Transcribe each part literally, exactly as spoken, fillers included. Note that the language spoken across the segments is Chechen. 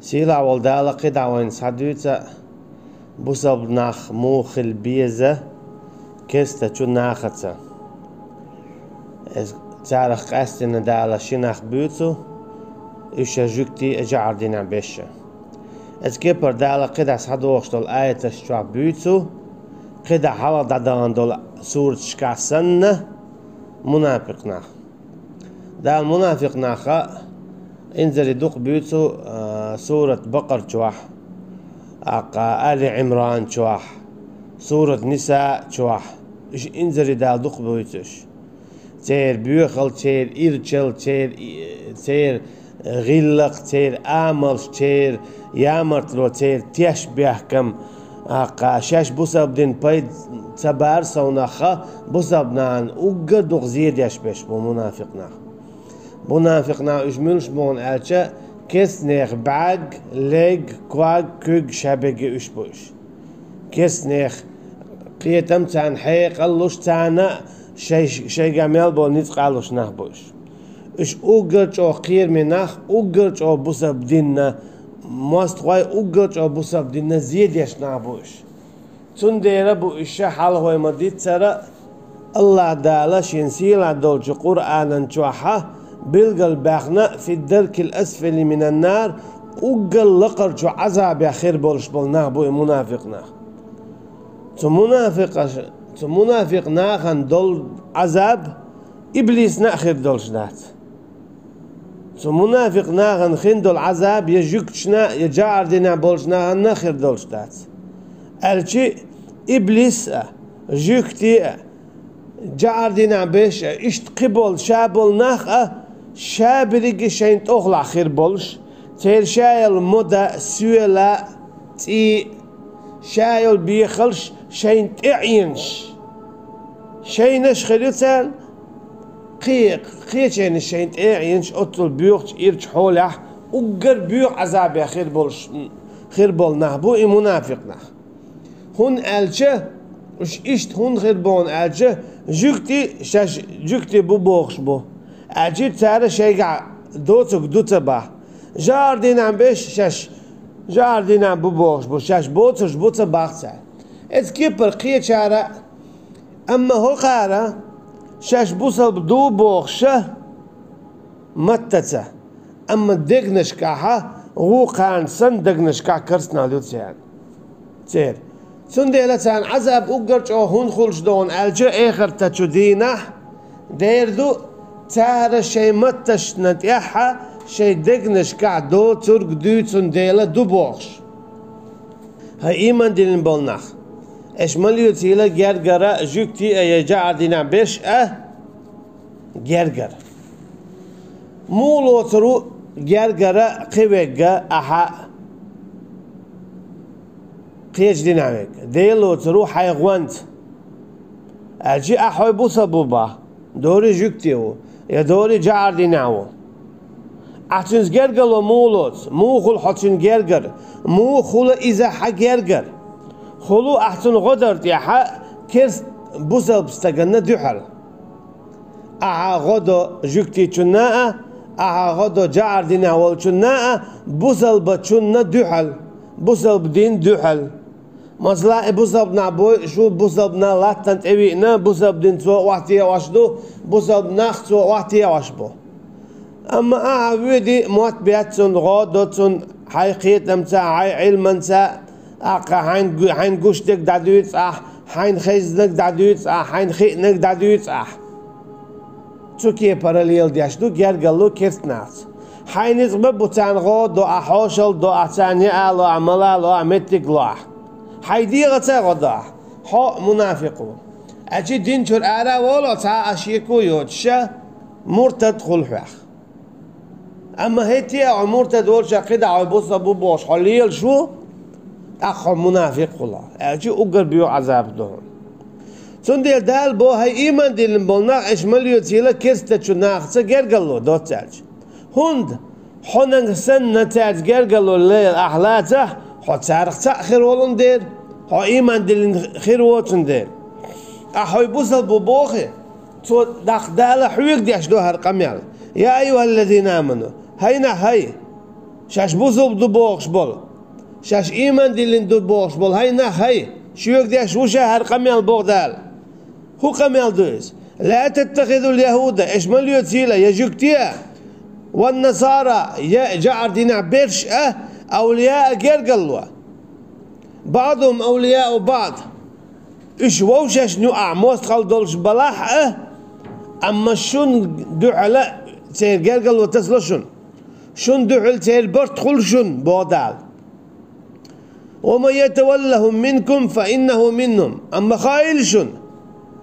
Сийлахь волу Дала кхидӀа вайна схьадуьйцу бусалба нах муха хила беза керстачу нахаца. Эс-, царах къаьстина Дала ши нах буьйцу, уьш ша жуьгтий а, жӀар динехь берш а. Эцу кепара Дала кхидӀа схьадохуш долу аяташ чохь буьйцу, кхидӀа хьалха дӀадахана долу сураташкахь санна, мунафикъ нах. Дала мунафикъ нах а инзаре дукха буьйцу, а, сурат Бакъар чохь, аккха Али Ӏимран чохь, сурат Ниса чохь. Уьш инзаре Дала дукха буьйцу уьш. Церан боьхалла, церан ирчалла, церан и-, церан гӀиллакх, церан амалш, церан ямартло, церан тешнабехкам, аккха шаьш бусалба дин пайда ца бара совнаха, бусалба нахана уггар дукха зен деш берш бу мунафикъ нах. Мунафикъ нах уьш муьлш бу хьуна аьлча, керстанех бӀаьрг, лерг, ког, куьг, шаберг уьш бу уьш. Керстанех кхетам царна хьекъал луш, царна шай-, шайгахь мел болу ницкъ а луш нах бу уьш. Уьш уггар чӀогӀа кхераме нах, уггар чӀогӀа бусалба динна мостагӀой, уггар чӀогӀа бусалба динна зен деш нах бу уьш. Цундела бу уьш ша хьалхой ма-диццара, АллахӀ Дала Шен сийлахь долчу Къуръанан чохьа билгал баьхна, «фи ддаркил асфали минан нар», уггар лакхарчу Ӏазабехь хир болуш болу нах бу и мунафикъ нах. Цу мунафикъаш-, цу мунафикъ нахана долу Ӏазаб иблисна а хир долуш дац. Цу мунафикъ нахана хин долу Ӏазаб я жуьгташна, я жӀар динехь болчу нахана хир долуш дац. Аьлчи иблис а, жуьгти а, жӀар динехь берш а, иштта кхин болу, ша болу нах а, ша берриге шайна тӀехула хир болуш, церан ша йолу мода, соьла, цӀий, ша йолу бехалш шайна тӀе а Ӏенаш. Шайнаш хир ю царна, кхе-, кхеченаш шайна тӀе а Ӏенаш, оццул боьхачу ирчу хьолехь уггар боьха Ӏазабехь хир болуш, хир болу нах бу и мунафикъ нах. ХӀунда аьлча, уьш иштта хӀунда хир бу хьуна аьлча, жуьгти шаьш жуьгти бу бохуш бу. Аьлчи цара шайгахь доцург ду ца бахь. ЖӀар динехь берш шаьш жӀар динехь бу бохуш бу, шаьш боцурш бу ца бахь цара. Эцу кепара кхечара а, амма хӀокхара шаьш бусалба ду бохуша маттаца, амма дегнашкахьа, вукхарна санна дегнашкахь керстанал ю церан. Церан. Цундела царна Ӏазаб уггар чӀогӀа хӀунда хуьлуш ду хьуна аьлча, эхартачу дийнахь дер ду, цара шайн матташна тӀехьа шайн дегнашкахь доцург дуьйцун дела ду бохуш. ХӀай ийман диллина болу нах! Аша ма лоьцийла гергара жуьгти а, я жӀар динехь берш а гергара. Муха лоцур ву гергара кхин верг ахьа кхечу динехь верг? Дела лоцур ву хьайн гӀонца. Аьлчи ахь хьой бусалба ву бахь, дори жуьгти ву, я дори жӀар динехь ву. Ахь цуьнца гергарло муха лоцу? Муха хуьлу хьо цуьнан гергара? Муха хуьлу иза хьан гергара? Хуьлу ахь цунна гӀо дар тӀехьа керст бусалба стаганна дуьхьал. Ахьа гӀо до жуьгтичунна а, ахьа гӀо до жӀар динехь волчунна а, бусалбачунна дуьхьал, бусалба дин дуьхьал. Масала, и бусалба нах бой, шу бусалба нах латтана тӀевиъна, бусалба дин цо охьатеӀош ду, бусалба нах цо охьатеӀош бу. Амма ахьа воьди, мотт беттачунна гӀо до цунна, хьайн кхетамца, хьайн Ӏилманца, аккха хьайн гу-, хьайн гуш дерг дӀадуьйцу ахь, хьайн хезнарг дӀадуьйцу ахь, хьайн хиънарг дӀадуьйцу ахь. Цу кепара леладеш ду гергарло керстанаца. Хьайн ницкъ ма бу царна гӀо до ахь, хьошалла до ахь, царна яа ло ахь, мала ло ахь, меттиг ло ахь. Хьайн дегӀаца гӀо до ахь. Хьо мунафикъ ву. Аьлчи дин чуьра ара а волу, цхьа а шеко а йоцуша, муртад хуьлу хьох. Амма хӀетте а хьо муртад волуша кхидӀа хьой бусалба ву бохуш хьо лелаш ву, тӀаккха хьо мунафикъ хуьлу, аьлчи уггар боьха Ӏазаб ду хьуна. Цундела Дала боху: хӀай ийман диллина болу нах, аша ма лоьцийла керстачу нахаца гергарло, доцца аьлча. ХӀунда хьо нагахь санна цаьрца гергарло лела ахь лацахь, хьо царах цхьаъ хир волун дера, хьо ийман диллина хир воцун дера. Ахь хьой бусалба ву бохий, цо даккха Дала хьоьга деш ду хӀара къамел: «Я айюхаллазина аману», хӀай нах, хӀай, Шаьш бусалба ду бохуш болу, шаьш ийман диллина ду бохуш болу хьайн нах, хьай, шуьга деш ву ша хӀара къамел, боху Дала. ХӀун къамел ду иза? «Ла таттахизул яхӀуда», аша ма лоьцийла, я жуьгтий а, «ван насара», я жаӀар динехь берш а, «авлияа», гергарло. «БаӀдухум авлияу баӀд». Уьш вовшашна юкъахь мостагӀалла долуш балахь а, амма шун дуьхьала церан гергарло тасало шуна. Шун дуьхьал церан барт хуьлу шуна, боху Дала. «Ва ман ятаваллахум минкум фа иннаху минхум». Амма хаийла шуна,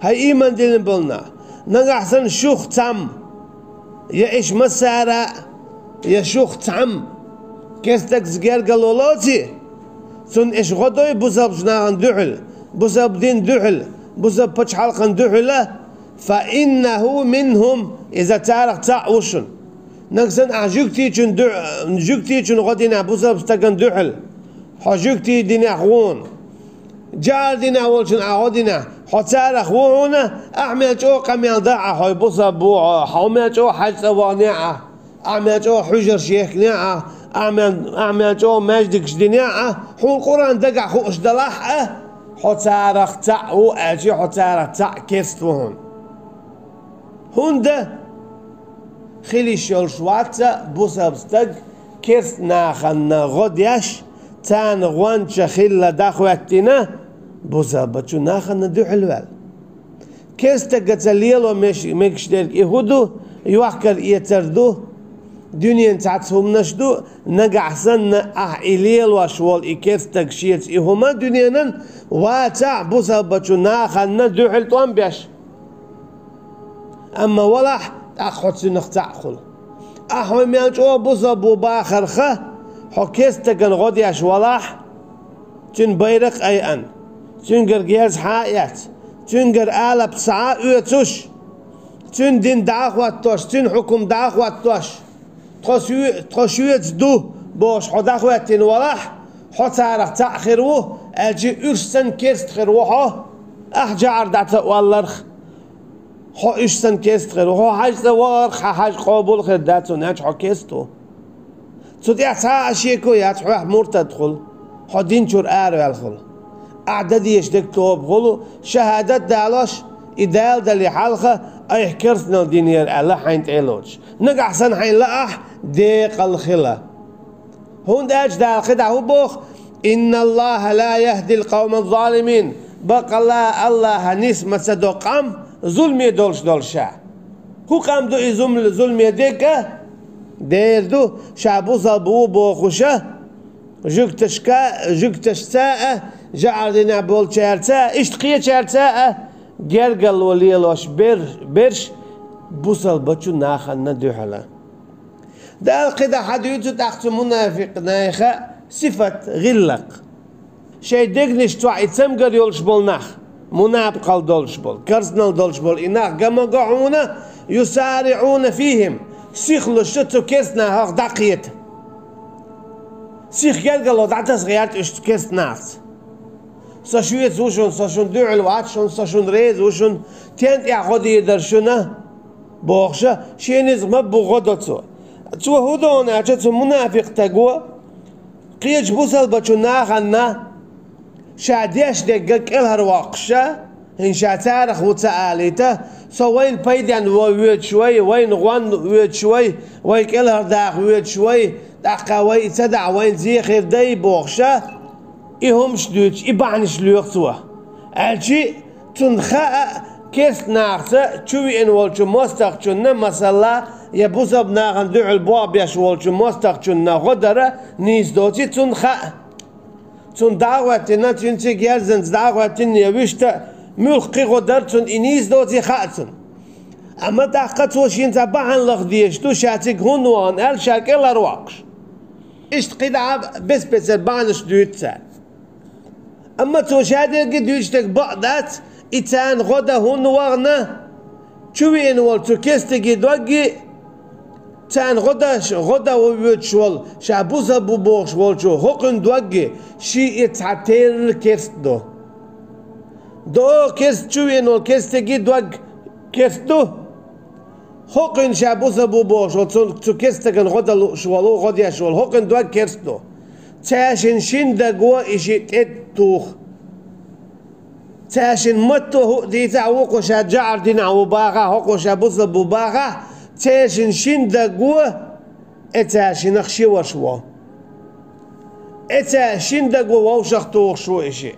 хьай ийман диллина болу нах, нагахь санна шух цхьамма, я аша массара а, я шух цхьамма керстагца гергарло лоций, цунна аша гӀо дой бусалбачу нахана дуьхьал, бусалба дин дуьхьал, бусалба пачхьалкхан дуьхьал а, «фа иннаху минхум», иза царах цхьаъ ву шуна. Нагахь санна ахь жуьгтичун дуьхь-, жуьгтичун гӀо динехь бусалба стагана дуьхьал, хьо жуьгтий динехь ву хьуна. ЖаӀар динехь волчун ахь гӀо динехь, хьо царах ву хьуна, ахь мел чӀогӀа къамел дахь ахь, хьо бусалба ву хьо, хьо мел чӀогӀа хьаьж цӀа ваханехь ахь, ахь мел чӀогӀа хьуьжарш ехкинехь ахь, ахь мел, ахь мел чӀогӀа маьждигаш динехь ахь, хьуна Къуръан дагахь хууш далахь а, хьо царах цхьаъ ву, аьлча хьо царах цхьаъ керст ву хьуна. ХӀунда хила йиш йолуш вац бусалба стаг керст нахана гӀо деш, царна гӀонча хилла дӀахӀоьттина, бусалбачу нахана дуьхьал ваьлла. Керстагаца лело меш-, мегаш дерг и хӀун ду, йохкар-эцар ду, дуьненан цхьацца хӀуманаш ду, нагахь санна ахь и лелош волу и керстаг шеца и хӀума дуьненан, вацахь бусалбачу нахана дуьхьал тӀом беш. Амма валахь, тӀаккха хьо цуьнах цхьаъ хуьлу. Ахь хьо мел чӀогӀа бусалба ву бахарх, хьо керстагана гӀо деш валахь, цуьнан байракх а айъана, цуьнгара герз схьа а эцна, цуьнгара алапа схьа а оьцуш, цуьнан дин дӀа а хӀоттош, цуьнан хьукум дӀа а хӀоттош, тхо соь-, тхо шуьца ду бохуш хьо дӀахӀоьттина валахь, хьо царах цхьаъ хир ву, аьлча уьш санна керст хир ву хьо, ахь жаӀар дӀа ца олларх. Хьо уьш санна керст хир ву. Хьо хьаьж цӀа вахарх хьан хьаьж къобал хир дац, хӀунда аьлча хьо керст ву. Цу тӀехь цхьа а шеко яц, хьох муртад хуьлу, хьо дин чуьра араваьлла хуьлу. Ахь дан дезаш дерг тоба хуьлу, шахӀадат далош, и Дала дале хьалха, айхьа керстанал динера аьлла хьайна тӀе а лоцуш. Нагахь санна хьайна лаахь, декъала хила. ХӀунда аьлча Дала кхидӀа хӀун боху: «Инналлаха ла яхӀдил къавмаз залимин». Баккъалла, АллахӀа нис ма ца до къам, зуламе долуш долу ша. ХӀун къам ду и зум-, зуламе дерг а? Дера ду, ша бусалба ву бохуша, жуьгташка, жуьгташца а, жаӀар динехь болчаьрца а, иштта кхечаьрца а гергарло лелош бер-, берш бусалбачу нахана дуьхьала. Дала кхидӀа хьадуьйцу тӀаккха цу мунафикъ нехан сифат, гӀиллакх. Шайн дегнаш чохь и цамгар йолуш болу нах, мунапикъал долуш болу, керстанал долуш болу и нах ган ма го хьуна, юсариӀуна фихим, сихлуш цу керста нахах дӀакхета. Сих гергарло дӀатаса гӀерта уьш цу керста нахаца. Со шуьца ву шуна, со шуна дуьхьал вац шуна, со шуна реза ву шуна, тен тӀехь гӀо дийр дара шуна, бохуша, шен иза ма бу гӀо до цо. Цо хӀун до аьлча, цу мунафикъ стага, кхечу бусалбачу нахана ша деш дерг кӀелхьарвоккхуша, хӀинца ша царах ву ца алийта, со вайна пайденна ван воьдуш вай, вайна гӀонна воьдуш вай, вай кӀелхьардаха воьдуш вай, тӀаккха вай и ца дахь вайна зе хир дай бохуша, и хӀумаш дуьйцуш, и бахьанаш лоьху цо. Аьлчи, цунна хаьа, керста нахаца чу веана волчу мостагӀчунна, масала, я бусалба нахана дуьхьал болх беш волчу мостагӀчунна гӀо дара нийса доций цунна хаьа. Цунна дӀа а хӀоьттина, цуьнца герзанца дӀа а хӀоьттина, я вуьшта муьлхха кхин гӀо дара цунна, и нийса доций хаьа цунна. Амма тӀаккха цо шена цхьа бахьана лаха дезаш ду, ша цига хӀунда вахана аьлла, ша кӀелхьарвоккхуш. Иштта кхидӀа бес-бесара бахьанаш дуьйцу цара. Амма цо ша дерриге дуьйцуш дерг бакъ дац, и царна гӀо дан хӀунда вахана, чу веана волу цу керстаге догги, царна гӀо даш, гӀо дан ву воьдуш волу, ша бусалба ву бохуш волчо хӀокхуьнан догги, ший и цхьа терра керста ду. ДогӀу керста чу веана волу керстаге дог керста ду. ХӀокхуьнан ша бусалба ву бохуш волу, цунна цу керстагана гӀо дан лууш волу, гӀо деш волу, хӀокхуьнан дог керста ду. Цаьршинна шина даго и шиъ тӀе а туху. Цаьршинна матто хӀуъа дийцахь, вукхо ша жаӀар динехь ву бахахь, хӀокхо ша бусалба ву бахахь, цаьршинна шина даго, и цаьршиннах ши ваша во. И цаьршинна даго вовшах тухуш ву и шиъ.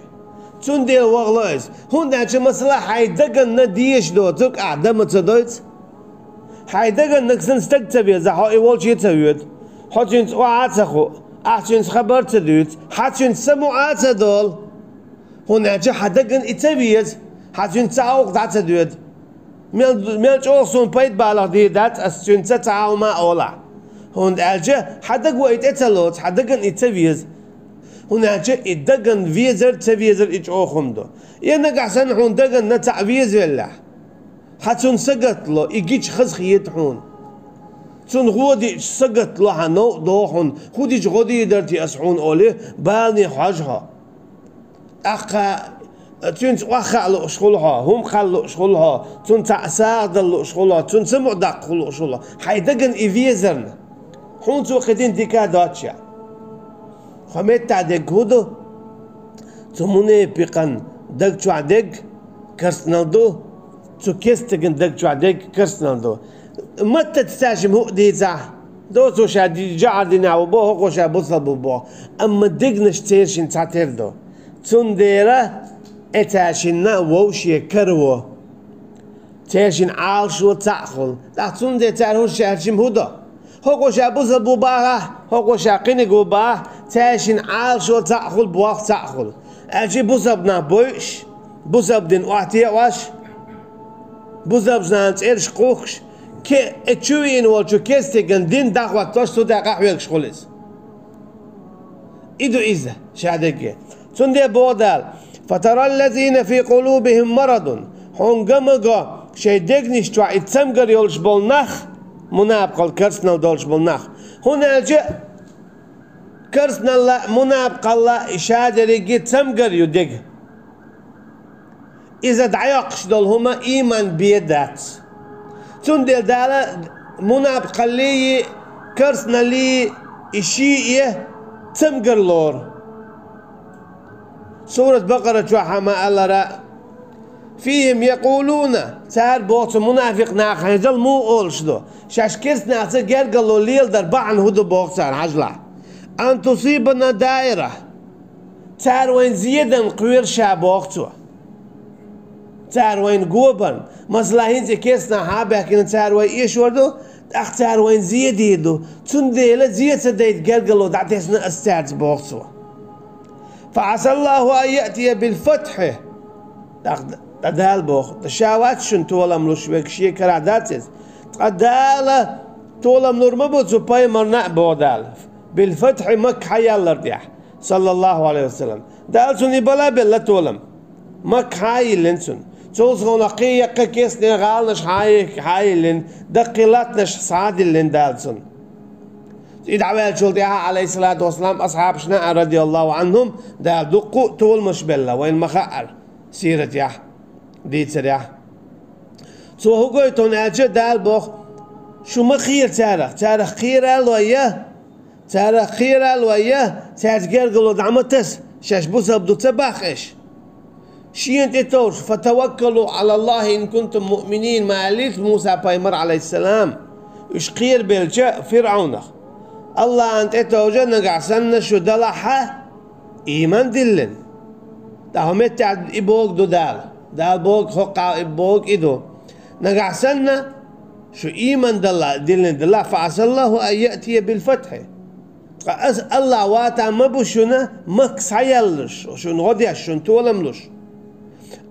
Цундела вахало иза. ХӀунда аьлча, масала, хьайн даганна дезаш доцург ахь дан ма ца дойту. Хьайн даганна санна стаг ца везахь, хьо и волче а ца воьду. Хьо цуьнца охьа а ца хуу, ахь цуьнца хабар а ца дуьйцу, хьан цуьнца самукъа а ца долу. ХӀунда аьлча хьан дагана и ца веза, хьан цуьнца цхьа а гӀуллакх дӀа ца доьду. Мел, мел чӀогӀа суна пайда баларх дийр дац ас цуьнца цхьа а хӀума а олахь. ХӀунда аьлча хьан даго и тӀе ца лоцу, хьан дагана и ца веза. ХӀунда аьлча и дагана везар а, ца везар а и чӀогӀа хӀума ду. Я нагахь санна хьуна дагана цхьаъ везавеллехь, хьан цунна сагатдало, и гича хаза хета хьуна. Цунна гӀо диъча сагатдало хьан, новкъа догӀу хьуна, хӀун дича гӀо дийр дара те ас хьуна олий, балане хьожу хьо. ТӀаккха цуьнца охьахаа лууш хуьлу хьо, хӀума кхалла лууш хуьлу хьо, цунна цхьаъ сагӀа дала лууш хуьлу хьо, цунна самукъа даккха лууш хуьлу хьо, хьайн дагана и везарна. Хьуна цо кхин дина дика а доцуш. Кху меттехь дерг хӀун ду? Цу мунепикъан даг чохь дерг керстанал ду, цу керстаган даг чохь дерг керстанал ду. Маттаца цаьршимма хӀуъа дийцахь, доцо ша ди-, жаӀар динехь ву боху, хӀокхо ша бусалба ву боху, амма дегнаш цершинна цхьатера ду. Цундела и цаьршинна вовше караво. Цаьршинна Ӏалашо цхьаъ хуьлу. ТӀаккха цундела цара хӀуш шаьршимма хӀун до? ХӀокхо ша бусалба ву бахахь, хӀокхо ша кхиниг ву бахахь, цаьршинна Ӏалашо цхьаъ хуьлу, болх цхьаъ хуьлу. Аьлча и бусалба нах бойуш, бусалба дин охьатаьӀаш, бусалба нахана цӀераш кхухкуш, ке-, и чу веана волчу керстиган дин дӀахӀоттош цу тӀе къахьоьгуш хуьлу иза. И ду иза, ша дерриге. Цундела боху Дала: «Фатара ллазина фи къулубихим марадун». Хьуна ган ма го, шайн дегнаш чохь и цамгар йолуш болу нах, мунапкъал, керстанал долуш болу нах. ХӀунда аьлча керстаналла а, мунапкъалла а и ша дерриге цамгар ю дега. Иза дӀайоккхуш долу хӀума ийман бен дац. Цундела Дала мунапкъаллий, керстаналлий и шиъ цамгар лору. Сурат Бакъара чохь ма аллара: «Фихим якъулуна», цара боху цу мунафикъ нахана хьежал муха олуш ду? Шаьш керстанашца гергарло леладар бахьана хӀун ду боху цара, хьажалахь. «Ан тусибана даира». Цара вайна зедан кхоьру ша боху цо. Цара вайна гобарна. Масала, хӀинца и керстанаш хьа а баьхкина, цара вай эшор ду, тӀаккха цара вайна зе дийр ду. Цундела зе ца дайта гергарло дӀатесна ас цаьрца боху цо. «Фа Ӏасаллаху ан яътия билфатхьи». ТӀаккха ткъа Дала боху, ткъа ша вац шуна толам луш верг, шен карахь дац иза. Ткъа Дала толам лур ма бу цу пайхамарна а боху Дала. Билфатхьи, Макка хьаяллар тӀехь, саллаллаху алейхи ва саллам. Дала цунна и бала а белла толам. Макка хьа а йиллина цунна. Цул совнаха кхин яккха кестне гӀаланаш хьа а, хьа а йиллина, даккхий латтанаш схьа а диллина Дала цунна. И дӀаваьллачул тӀаьхьа, алейхиссалату вассалам, асхьабашна а, радияллаху анхум, Дала дуккха а толамаш белла, вайна ма хаъара, сиратехь, дийцарехь. Цо хӀун гойту аьлча, Дала боху: «Шу ма кхера царах, царах кхера а лой я, царах кхера а лой я, цаьрца гергарло дӀа ма таса, шаьш бусалба ду ца баккха аша». Шена тӀетовжа: «Фатаваккалу Ӏалаллахи ин кунтум муъминин», ма аьллийта Муса пайхамара, алейхиссалам, уьш кхерабелча ФирӀавнах: «Аллахьна тӀетовжа, нагахь санна шу далахьа, ийман диллина». ТӀаккха хӀокху меттехь и бохург ду Дала. Дала бохург, хӀокху и бохург и ду. Нагахь санна шу ийман далла, диллина далахь, «фа Ӏасаллаху ан яътия билфатхьи». Ткъа аса Аллахь ватахь ма бу шуна Макка схьаяллалуш, шуна гӀо деш, шуна толам луш.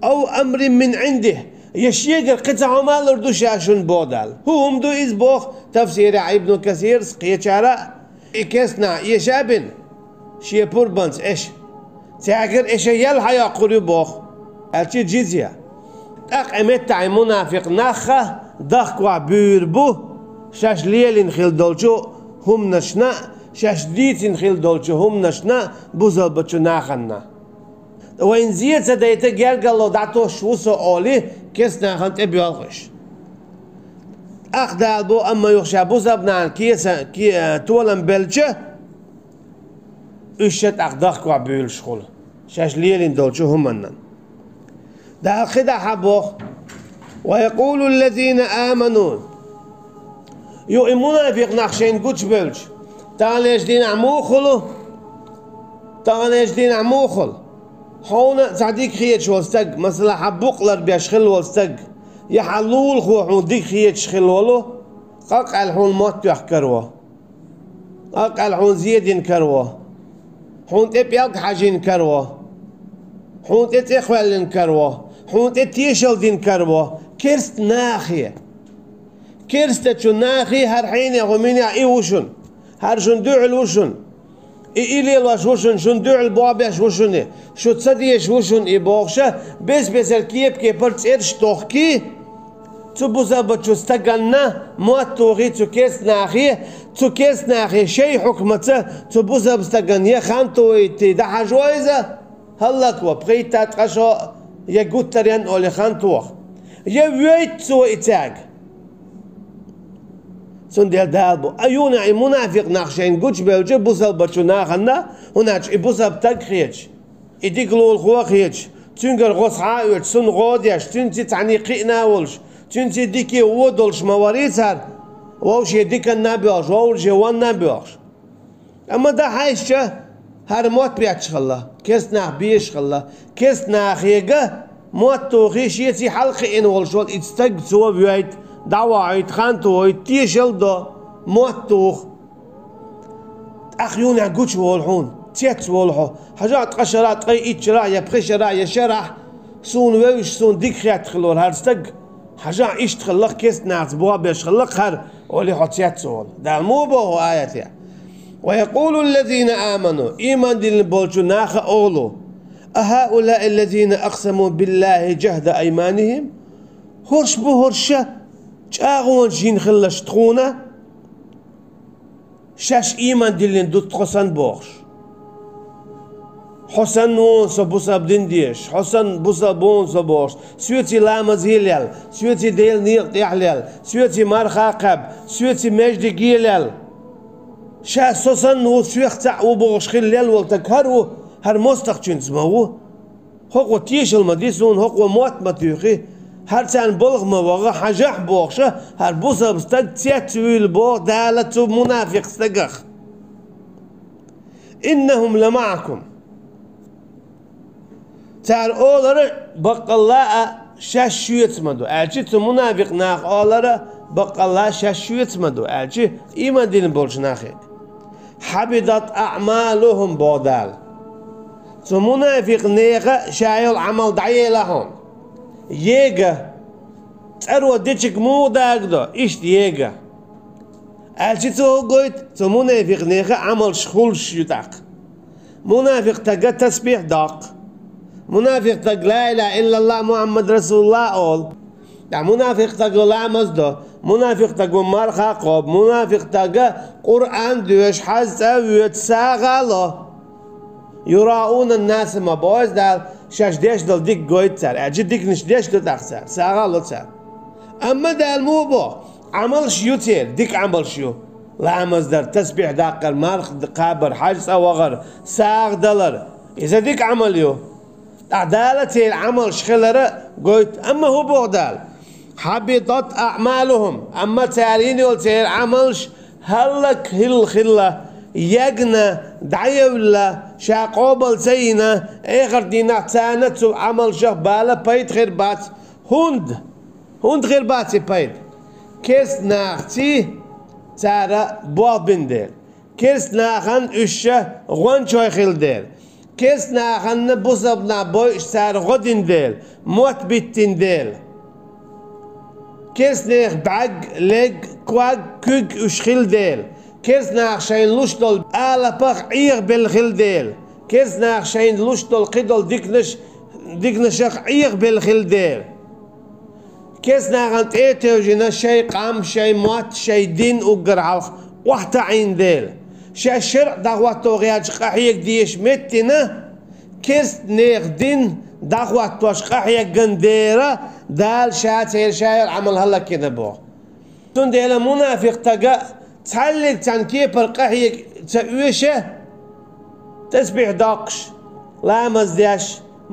«Ау амрин мин Ӏиндихи», я шегара кхин цхьа хӀума а лур ду ша шуна боху Дала. ХӀун хӀума ду иза боху тафсирехь Ибну Касирас, кхечара а, и керстанаш эша а бина шен пурбанца эша. Цаьргара эша ял хьайоккхур ю боху. Аьлча джизья. ТӀаккха и меттахь и мунафикъ нахха дахкахь буьйр бу, шаьш лелийна хила долчу хӀуманашна а, шаьш дийцина хила долчу хӀуманашна а, бусалбачу нахана. Вайна зе ца дайта гергарло дӀатосуш ву со олий, керстанашна тӀе боьлхуш. Ах Дала бо, амма юха ша бусалба нахана кеса, ке-, толам белча, уьш ша тӀаккха дохко буьйлуш хуьлу, шаьш лелийна долчу хӀуманна. Дала кхидӀа хьан боху: «Ва якъулу ллазина аману». Ю и мунафикъ нах шайна гучубевлча, таханлерчу дийнахь муха хуьлу? Таханлерчу дийнахь муха хуьлу? Хьуна а цхьа дика хеташ волу стаг, масала, хьан букъ ларбеш хилла волу стаг, я хьан лулахо хьуна дика хеташ хилла волу, къакъ аьлла хьуна мотт тоьхна караво. Къакъ аьлла хьуна зен дина караво. Хьуна тӀе пӀелг хьажийна караво. Хьуна тӀе цӀе кхоьллина караво. Хьуна тӀе тешалла дина караво. Керста нахе. Керстачу нахе хӀара хьенех хӀуманех и ву шуна. ХӀара шуна дуьхьал ву шуна. И, и лелош ву шуна, шуна дуьхьал бобеш ву шуна и, шу ца дезаш ву шуна и бохуша, бес-бесара кеп-кепара цӀераш тохкий, цу бусалбачу стаганна мотт тухий цу керста нахе, цу керста нахе шайн хьукмаца цу бусалба стаганна я хан тухуьйтий дӀахьажо иза, хӀаллакво, пхийтта ткъа шо я гуттаренна олий хан тоха, я воьйту цо и цаьрга. Цундела Дала бу, а юна и мунафикъ нах шайна гучубевлча бусалбачу нахана, хӀунда аьлча и бусалба стаг хеташ, и дика лулахо хеташ, цуьнгара гӀо схьа а оьцуш, цунна гӀо деш, цуьнца цхьаьна кхиъна а волуш, цуьнца дика вон долуш ма варий цара, вовшийн диканна а боьлхуш, вовшийн вонна а боьлхуш. Амма дӀахьаьжча, хӀара мотт бетташ хилла, керста нах безаш хилла, керста нахе мотт тухий, шеца хьалакхиъна волуш волу и стаг цо воьйту, дӀавахьуьйту, хан тухуьйту, тешалла до, мотт туху. ТӀаккха юнехь гучуволу хьуна, цецволу хьо, хьажахь ткъа шарахь, ткъе итт шарахь, я пхи шарахь, я шарахь, суна вевзаш, суна дика хетта хилла волу хӀара стаг, хьажахь иштта хилла-кх, керста нахаца бобеш хилла-кх хӀара, олий хьо цецволу. Дала муха боху аятехь: «Ва якъулу ллазина аману», ийман диллина болчу наха олу: «А хӀаулаи ллазина акъсаму биллахи жахда айманихим?» ХӀорш бу хӀорш ша чӀагӀонаш йина хилларш тхуна? Шаьш ийман диллина ду тхо санна бохуш. Хьо санна ву со бусалба дин дезаш, хьо санна бусалба ву со бохуш, соьца ламаз елла, соьца Делан некъа тӀехь лелла, соьца марха кхаьбна, соьца маьждиге лелла. Ша со санна ву, соьх цхьаъ ву бохуш хилла лелла волу стаг хӀара ву, хӀара мостагӀчуьнца ма ву. ХӀокхо тешалла ма ди суна, хӀокхо мотт ма туьйхи, хӀара царна балха ма ваха, хьажахь бохуша, хӀара бусалба стаг цецвуьйлу боху Дала цу мунафикъ стагах. «Иннахум ламаӀакум». Цара олара, баккъалла а, шаьш шуьца ма ду, аьлча цу мунафикъ наха олара, баккъалла а, шаьш шуьца ма ду, аьлча ийман дина болчу нахе. «Хьабитат аъмалухум», боху Дала. Цу мунафикъ нехан ша йолу Ӏамал дӀаела хьуна. Ега. ЦӀаро дечиг муха дагадо, иштта ега. Аьлча цо хӀун гойту? Цу мунафикъ нехан Ӏамалш хуьлуш ю тӀаккха. Мунафикъ стага тасбихь доккху. Мунафикъ стаг ла илаха иллаллах Мухаммад расулуллах олу. Ткъа мунафикъ стага ламаз до, мунафикъ стага марха кхобу, мунафикъ стага Къуръан доьшу, хьаьж цӀа воьду, сагӀа ло. «Юраъуна ннаса» ма боху Дала, шаьш деш долу дика гойту цара, аьлча диканаш деш ду тӀаккха цара, сагӀа ло цара. Амма Дала муха боху? Ӏамалш ю церан, дика Ӏамалш ю. Ламаз дар, тасбихь даккхар, марха кхабар, хьаьж цӀа вахар, сагӀа далар. Иза дика Ӏамал ю. Ткъа Дала церан Ӏамалш хилара гойту. Амма хӀун боху Дала? «Хьабитат аъмалухум», амма цара йина йолу церан Ӏамалш хӀаллакьхилла хилла, ягна, дӀаевлла, ша къобал ца йина, эхарт дийнахь царна цу Ӏамалшах бала пайда хир бац. ХӀунда? ХӀунда хир бац и пайда? Керста нахаций цара болх бина дела. Керста нахана уьш ша гӀончой хилла дела. Керста нахана бусалба нах бойуш цара гӀо дина дела, мотт биттина дела. Керста нехан бӀаьрг, лерг, ког, куьг уьш хилла дела. Керста наха шайна луш долу алапах Ӏехабелла хилла дела. Керста наха шайна луш долу кхидолу диканаш, диканашах Ӏехабелла хилла дела. Керста нахана тӀе а тевжина, шайн къам, шайн мотт, шайн дин уггар хьалха охьатаӀийна дела. Шаьш шарӀ дӀахӀотто гӀерташ къахьега дезаш меттина, керста нехан дин дӀахӀоттош къахьегна дела, Дала ша церан ша йолу Ӏамал хӀаллакйина боху. Цундела мунафикъ стага цхьаллиг цхьан кепара къахьега ца оьшу, тасбихь доккхуш, ламаз деш,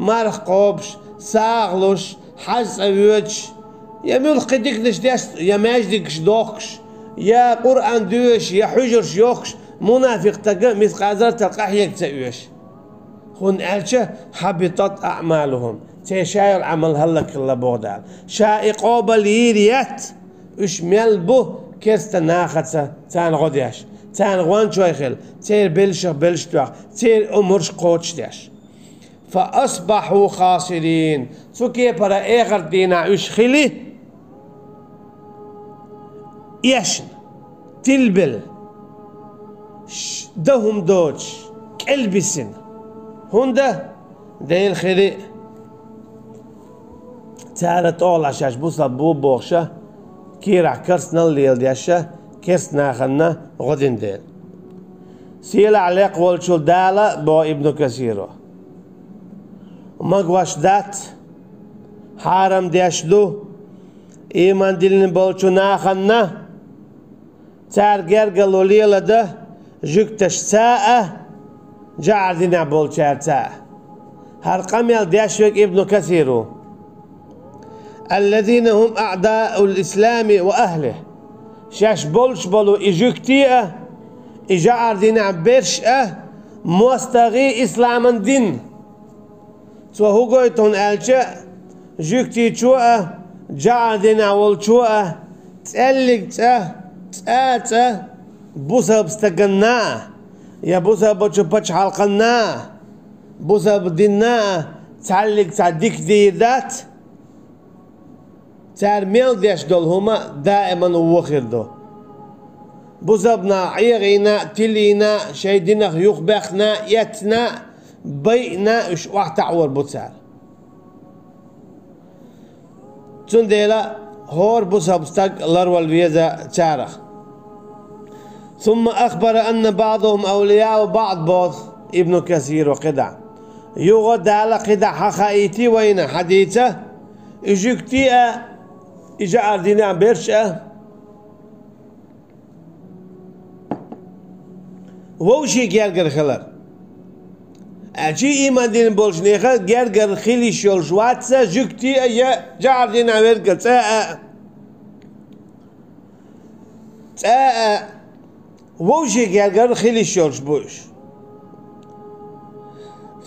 марха кхобуш, сагӀа луш, хьажцӀа воьдуш, я муьлххача диканаш деш, я маьждигаш дохкуш, я Къуръан доьшуш, я хьуьжарш йохкуш, мунафикъ стага мискъал зарратал къахьега ца оьшу. ХӀунда аьлча хьабитӀат аӀмалухӀум, церан ша йолу Ӏамал хӀаллакьхилла боху Дала. Ша и къобал йийр яц, уьш мел бу керста нахаца царна гӀо деш, царна гӀончой хила, церан белшах белш тоьхна, церан омраш кхочушдеш. Фа асбахьу хасирин. Цу кепара эхарт дийнахь уьш хили, эшна, тилбелла, ш-, дан хӀума доцуш, кӀелбисина. ХӀунда? Дела хири цара тӀехула шаьш бусалба бу бохуша, кийрахь керстанал леладеша, керста нахана гӀо дина дела. Сийлахь лекха волчу Дала, боху Ибну Касиро, магош дац, хьарам деш ду, ийман диллина болчу нахана цара гергарло леладан жуьгташца а, жӀар динехь болчаьрца а. ХӀара къамел деш верг Ибну Касир ву. Аллазина хӀум аъдаул ислами ва ахлихӀ. Шаьш болуш болу и жуьгтий а, и жӀар динехь берш а мостагӀий исламан дин. Цо хӀун гойту хьуна аьлча, жуьгтичо а, жӀар динехь волчо а, цӀеллиг цӀа, цӀа а цӀа, бусалба стаганна а, я бусалбачу пачхьалкханна а, бусалба динна а цхьаллиг цхьа дика дийр дац, цара мел деш долу хӀума даиман вон хир ду. Бусалба нах Ӏехийна а, тилийна а, шайн динах юхабаьхна а, эцна а, байина а уьш охьатаӀор бу цара. Цундела хӀора бусалба стаг ларвала веза царах. Сумма ахбара анна баъдахум авлияу баъд, боху Ибну Касиро кхидӀа. Юха Дала кхидӀа хьан хаийти вайна хьадийца, и жуьгти а, и жӀар динехь берш а вовшийн гергара хилар. Аьлча ийман дина болчу нехан гергара хила йиш йолуш вац сан жуьгти а, я жӀар динехь верг а, цӀа а, цӀа а, вовшийн гергара хила йиш йолуш бу уьш.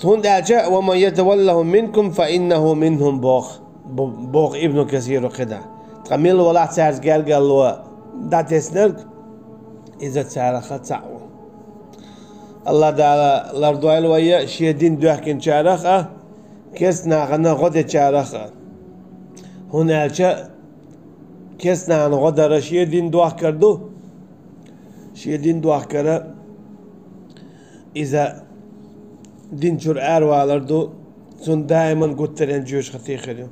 ХӀунда аьлча, ва ман ятаваллахум минкум фа иннаху минхум, боху, бо-, боху Ибну Касиро кхидӀа. Ткъа мила валахь цаьрца гергарло дӀатеснарг, иза царах цхьаъ ву. АллахӀ Дала лардойла вай шен дин доьхкинчарах а, керста нахана гӀо дечарах а. ХӀунда аьлча керста нахана гӀо дар шен дин дохкар ду, шен дин дохкар иза дин чуьра аравалар ду, цунна даиман гуттаренна жоьжахати хир ю.